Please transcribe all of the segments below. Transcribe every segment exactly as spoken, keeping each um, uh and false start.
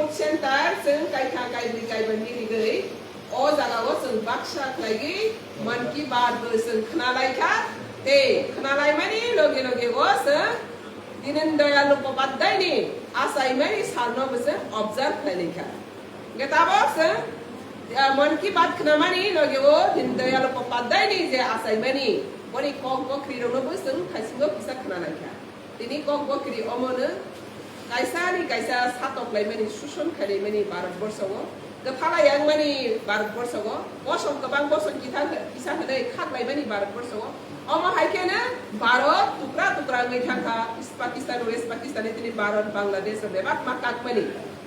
Center chwng kaitha, kaibri, kaiba ni rigwi o jaga o chwng baksa khlaigwi Mann Ki Baat bo chwng khna lai kha. Tei khna lai mani loge loge o chwng Deen Dayal Upadhyay ni achaimani salno bo chwng observe khlai lai kha. Hingke tabok chwng, ah, Mann Ki Baat khna mani loge o Deen Dayal Upadhyay ni je achaimani, boni kok bokri rokno bo chwng thaisingo kisa khna lai kha. Tini kok bokri omono kaisa ni kaisa satok laimani, suson khai laimani Bharat borsho o, kwthalai yang mani Bharat borsho o, bosong kwbang bosong kitha kisa hwnwi khak laimani Bharat borsho o. Omo hai kheno Bharat tukra tukra wngwi thang kha, East Pakistan, West Pakistan, tini Bharat, Bangladesh o bebak ma kak mani.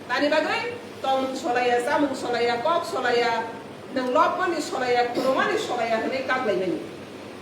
Tani bagwi tongmung solaiya, chamung solaiya, kok solaiya, nwng lobmani solaiya, khulumani solaiya hwnwi kak laimani.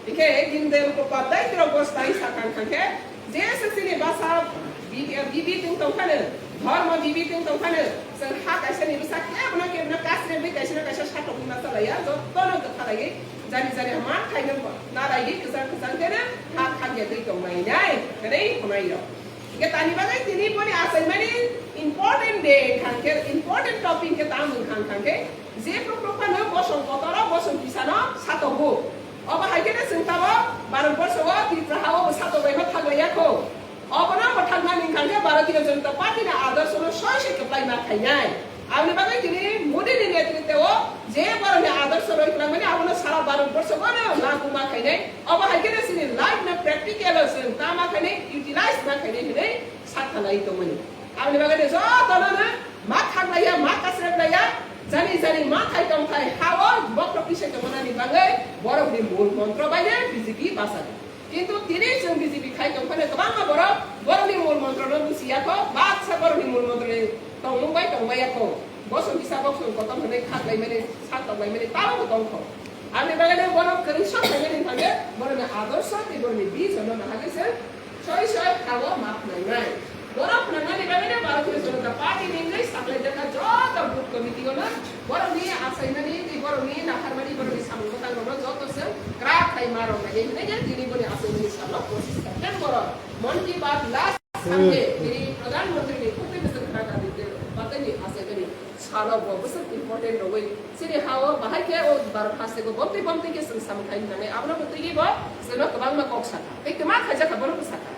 Hingke Deen Dayal Upadhyay tirok bo sai sakang kha khe, je se chini basa bibi, bibi tong tong phano, dhormo bibi tong tong phano, chwng ha kaisa ni bwsa kebono kebono kasre bwi kaisa no kaisa satok wngma chalaiya, jotono kwthalaiwi jani jani man khaino nalaiwi kwchang kwchang kheno ha khakya twi tong lainai hwnwi hwnai rok. Hingke tani bagwi tini boni achaimani important day wngkha khe, important topic khe tamo wngkha khe, je phru phru phano bosong kotoro bosong kisano satogo. Obo hai kheno chwng tabok Bharat borsho o Tripura ha o bo satok bai ma thak lai ya kho. Obono bo thak nani wngkha khe Bharatiya Janata Party ni adorsho no soi soi kwplai ma khainai. Aboni bagwi tini Modi ni netritwo je borokni adorsho roi twlangmani abono sara Bharat borsho bono lagu ma khainai. Obo hai kheno chini life no practical o chwng tama khainai, utilize ma khainai hwnwi sak khalai tongmani. Aboni bagwi no jotono no ma khaklaiya, ma kasreklaiya, jani jani ma thai tong thai ha o bokhorok tisai tongmani bagwi borokni mul montro bai no B J P basa. Kintu tini chwng B J P khai tong phano kwbangma borok borokni mul montrono buchi ya kho, baksa borokni mul montroni tongmung bai tong maya kho. Bosong kisa bosong kotor hwnwi khak laimani, sak tok laimani tamo bo tong kho. Aboni bagwi no borok kwrwi sok laimani thangwi borokni adorsho tei borokni vision no nahagwi se soi soi ha o ma phwnangnai. Borok phwnangnani bagwi no Bharatiya Janata Party ni wngwi saklai jakha joto booth committee o no borokni achaimani tei borokni naharmani borokni samung bwtang rokno joto se kwrak khai ma rok nai hwnwi no tini boni achaimani salo pochis September o Mann Ki Baat last Sunday tini Pradhan Mantri ni khukti bwswk khna Deen Dayal Upadhyay ni achaimani salo bo bwswk important rogwi chini ha o bahai khe o Bharat haste o bomtwi bomtwi khe chwng samung khai nangnai abono bo twiwi bo chwngno kwbangma kok sakha tei kwma khaijak kha bono bwsakha.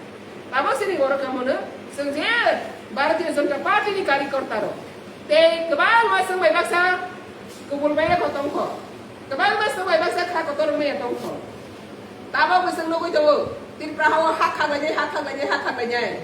Abo chini oro kamo no chwng je Bharatiya Janata Party ni karikorta rok tei kwbangma chwng bai baksa kubul bai kho tong kho, kwbangma chwng bai baksa kha kotor wngmaya tong kho. Tabok bo chwng nugwi tongo Tripura ha o ha khaglainai, ha khaglainai, ha khaglainai.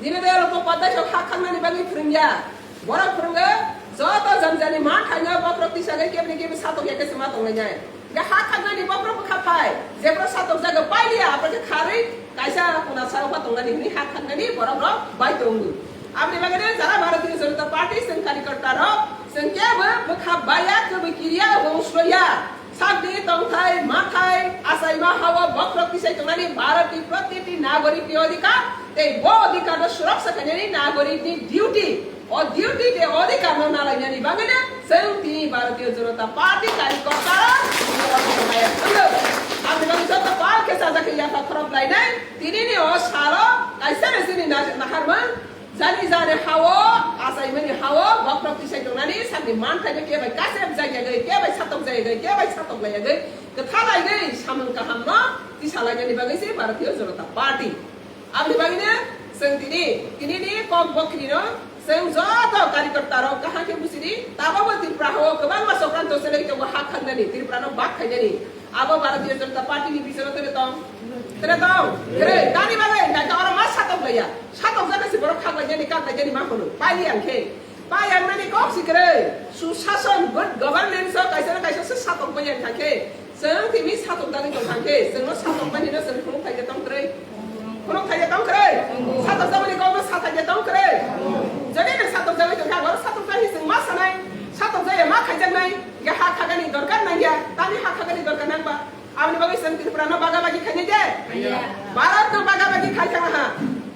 Deen Dayal Upadhyay sok ha khangnani bagwi phwrwngya. Borok phwrwngo joto jani jani man thaino bokhorok tisagwi kebni kebni satok ya khe se ma tonglainai. Hingkhe ha khangnani bokhorok bwkha phai, jephru satok jaga pailiya, aphuru khe kharwi kaisa kuna sarokma tongnani hwnwi ha khangnani borok rok bai tongo. Aboni bagwi no jara Bharatiya Janata Party chwng karikorta rok chwng kebo bwkha baiya, kebo kiriya, wng sloya. Sakni tongthai, mathai, achaima ha-o bokhorok tisai tongnani Bharatni protiti nagorikni odhikar, tei bo odhikarno suraksha khainani nagorikni duty. O duty tei odhikarno nalainani bagwino chwng tini Bharatiya Janata Party karikortarok tini o thangwi thangwi. Aboni bagwi joto pal khe chajak khe yapha khorop lainai. Tinini o salo kaisa no chini na-, naharmung Jani jani ha-o, achaimani ha-o, bokhorok tisai tongnani sakni manthaino kebai kasep jagwi, kebai satok jagwi, kebai satok laiyagwi, kwtha laigwi samung kahamno tisalainani bagwi se Bharatiya Janata Party. Aboni bagwino chwng tini, tinini kok bokhirino chwng joto karikortarok kaham khe buchidi, tabokbo Tripura ha-o kwbangma chokranto chelai tongo ha khangnani, Tripurano bak khainani. Abo Bharatiya Janata Party ni bisoro tere tong? Tere tong? Tere. Tani bagwi hingkha khe oro ma satok laiya. Satok jani si borok khak laijani, kak laijani ma hwnwi. Pai yang khe. Pai yang nani kok si kwrwi. Susason, good governance o kaisa na kaisa se satok pai yang kha khe. Chwng timi satok dagwi tong kha khe. Chwngno satok mani no chwng phunuk thai khe tong kwrwi. Phunuk thai khe tong kwrwi. Satok jabani kok no sa thai khe tong kwrwi. Jodi no satok jagwi tong kha, oro satok jani chwng ma sanai. Satok jaya ma khaijaknai. Hingkhe ha khagani dorkar nangya, tani ha khagani dorkar nangba? Aboni bagwi chwng Tripura no baga bagi khainai de? Khainai. Bharat no baga bagi khai thang ha.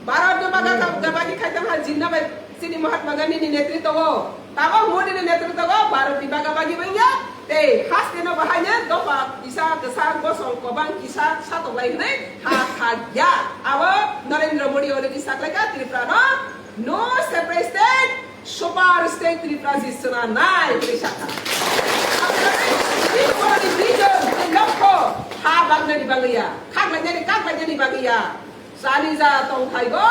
Bharat no baga ka-, bagi khai thang ha, Jinnah bai chini Mahatma Gandhi ni netritwo o. Tabok Modi ni netritwo o Bharat ni baga bagi wngya. Tei haste no bahai no dopha kisa kwchang bosong kobang kisa satok lai hwnwi ha khagya. Abo Narendra Modi already saklaika Tripura no no separate state, super Ar state Tripura si swnamnai hwnwi sakha. Aboni bagwi Tripurani vision tei lokho ha bagnani bagwi ya, khaklainani, kaklainani bagwi ya. Chani ja tongthaigo,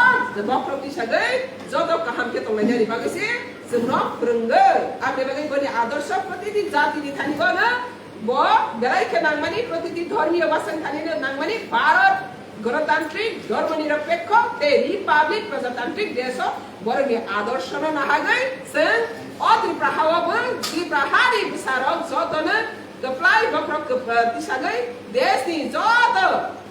bokhorok tisagwi joto kaham khe tonglainani bagwi se chwngno phwrwngwi. Aboni bagwi boni adorsho protiti jatini thani bono bo belai khe nangmani, protiti dhormiyo bwsani thani nangmani, Bharat Ganatantrik dhormo nirapekho tei Republic Prajatantrik desh o borokni adorshono nahagwi chwng o Tripura hao bo Tripura hani bwsarok jotono kwplai bokhorok kwp-, tisagwi deshni joto,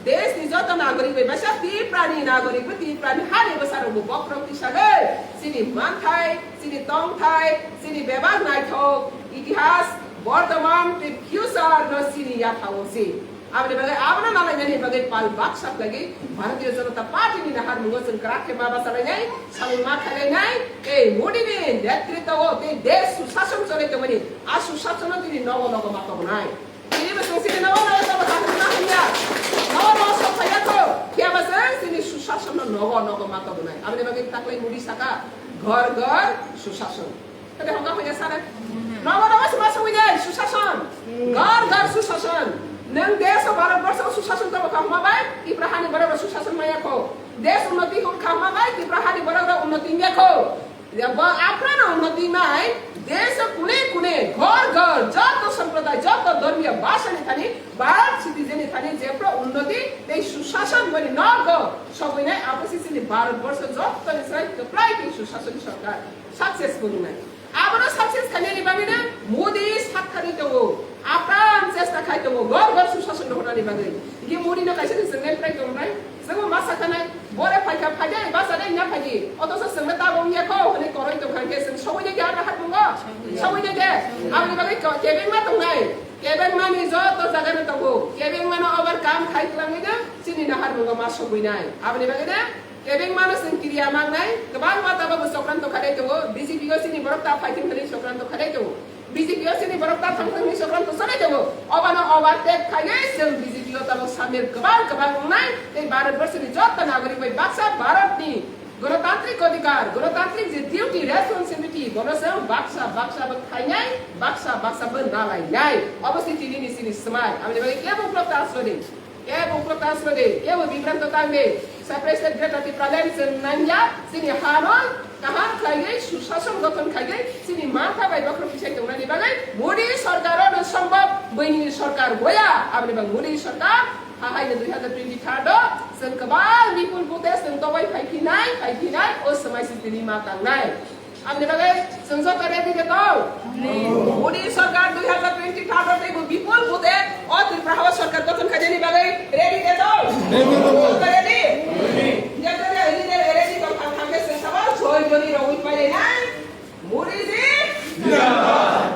deshni joto nagorik bai bwsa Tripurani nagorik bo Tripurani hani bwsarok bo bokhorok tisagwi chini manthai, chini tongthai, chini bebak naithok itihas, bortoman tei future no chini yathao si. Aboni bagwi abono nalainani bagwi pal baksa khlaiwi Bharatiya Janata Party ni naharmungo chwng kwrak khe ma bachalainai, samung ma khailainai, tei Modi ni netritwo o tei desh sushason choli tongmani, a sushason no tini nogo nogo ma tobonai. Tini bo chwng chini nogo nogo tobona hwnna hwnya. Nogo nogo sok phaiya kho, phiya ba chwng chini sushason no nogo nogo ma tobonai. Aboni bagwi taklai Modi saka, "Ghar ghar sushason." Tei hokha hoya sare. Nogo nogo sima songwi nai, sushason. Ghar ghar sushason. Nwng desh o Bharat borsho o sushason tongma kha hwnma bai, Tripura hani borok rok sushason maya kho. Desh unnoti hwn kha hwnma bai, Tripura hani borok rok unnoti wngya kho. Ya bo aphano unnoti nai, desh o kune kune, ghar ghar, joto sampraday, joto dhormiyo bhasha ni thani, Bharat citizen ni thani jephru unnoti tei sushason boni nogo sogwi nai, abo se chini Bharat borsho joto ni sai kwplai tei sushason sorkar. Successful wngnai. Abono success khainani bagwino Modi sakthani tongo. Apran chesta khai tongo. Ghar ghar sushason rohornani bagwi. Hingke Modi no kaisa ni chwngnaimphrai tongnai. Chwngbo ma sakhanai. Bore phaikha phaidi, bachadi wngya phaidi. Otoso chwngno tabok wngya kho hwnwi koroi tongkha hingke chwng sogwinai khe aro naharmungo? Sogwinai khe? Aboni bagwi ko-, kebengma tongnai. Kebengmani joto jagano tongo. Kebengmano overcome khai twlangwino chini naharmungo ma sogwinai. Aboni bagwino Kebengmano chwng kiriya mangnai, kwbangma tabukbo chokranto khaidai tongo, B J P o chini borok ta phaithwng hwnwi chokranto khaidai tongo, B J P o chini borok ta thangthwng hwnwi chokranto chonai tongo. Obano overtake khaiwi chwng B J P o tabuk samir kwbang kwbang wngnai, tei Bharat borshoni joto nagorik bai baksa Bharatni gonotantrik odhikar, gonotantrik je duty, responsibility, bono chwng baksa baksa bo khainai, baksa baksa bo nalainai. Obo se tinini chini swmai, aboni bagwi kebo uklok ta asrodi. Kebo uklok ta asrodi, kebo bibranto tangdi. Separate state Greater Tipraland chwng nangya, chini hano kaham khlaiwi, sushason gothon khlaiwi, chini mantha bai bokhorok tisai tongnani bagwi Modi sorkar o no sombhob, buini sorkar boya. Aboni bagwi Modi sorkar hahaino dui hazar twenty third o chwng kwbang bipul vote chwng tobai phaiphinai, phaiphinai, o swmai se tini ma tangnai. Aboni bagwi chwng joto ready de tong? Modi sarkar dui hazar twenty third o teibo bipul vote o Tripura hao sarkar gothon khainani bagwi ready de tong? Joto ready? Joto ready, ready tong thang thang khe chwng sabo joy joni rogwi pailai nai. Modi ji!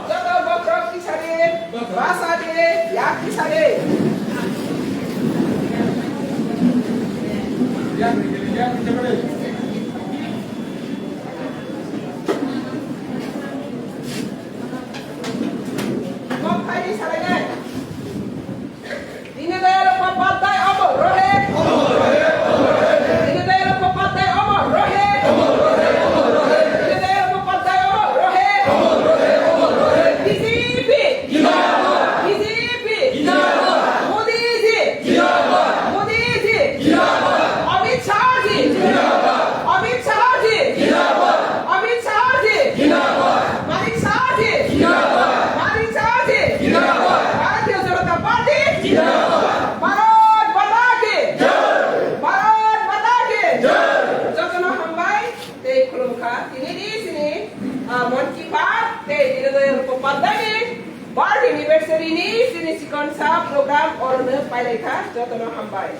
Joto bokhorok tisari, basa de, yak tisari. Dindayal Upadhyay amar rahe. Dindayal Upadhyay amar rahe. Dindayal Upadhyay amar rahe. B J P. B J P. Modi ji. Modi ji. Amit Shah ji. Amit Shah ji. Amit Shah ji. Manik Shah ji. Manik Shah ji. Bharatiya Janata Party. Bharat Mata ki. Bharat Mata ki. Jotono hambai tei khulumkha. Tini di sini, ah, Mann Ki Baat tei Dindayal Upadhyay ni birth anniversary ni sini chikon sa program orono pailaikha. Jotono hambai.